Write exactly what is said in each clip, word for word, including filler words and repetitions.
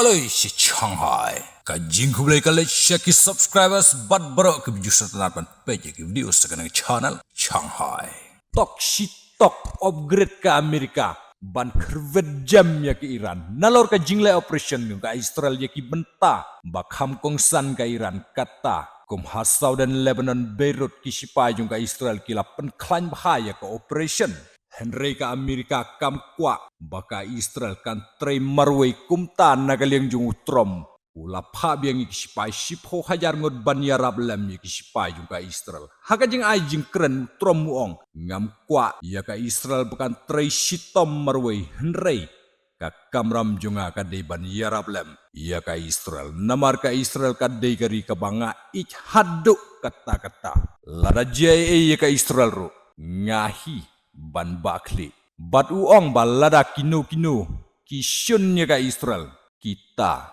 Lei shi Shanghai. Ka jingkhublei ka leit sha ki subscribers bad baroh ki views sa tang ban peit ïa ki video sa kane ka channel Shanghai. Tok shi tok, upgrade ka Amerika ban kyrwet jam ïa ka Iran. Nalor ka jingleh operation jong ka Israel ïa ki bynta ba kham kongsan ka Iran, kata kum ha Southern Lebanon, Beirut, ki shipai jong ka Israel ki la pynkhlaiñ bha ïa ka operation. Hynrei ka Amerika kam kwah ba ka Israel kan trei marwei kumta na ka liang jong u Trump. U la phah biang ïa ki shipai shiphew hajar ngut ban ïarap lem ïa ki shipai jong ka Israel. Ha ka jingai jingkren u Trump u ong, ngam kwah ïa ka Israel ba kan trei shitom marwei, hynrei ka kamram jong nga ka dei ban ïarap lem ïa ka Israel. Namar ka Israel ka dei ka ri kaba nga ïeit haduh katta katta. Lada jia ei ei ïa ka Israel ruh, nga hi ban bah khlieh. Bad u ong ba lada kino kino ki shun ïa ka Israel, kita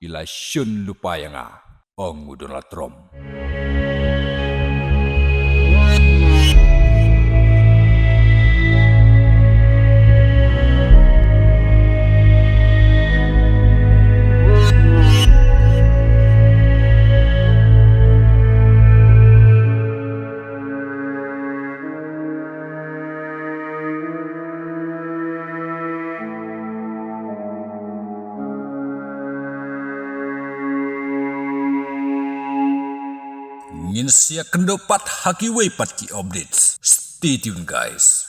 ki la shun lypa ïa nga, ong u Donald Trump. Ngin sa ïakynduh pat ha kiwei pat ki updates. Stay tuned, guys.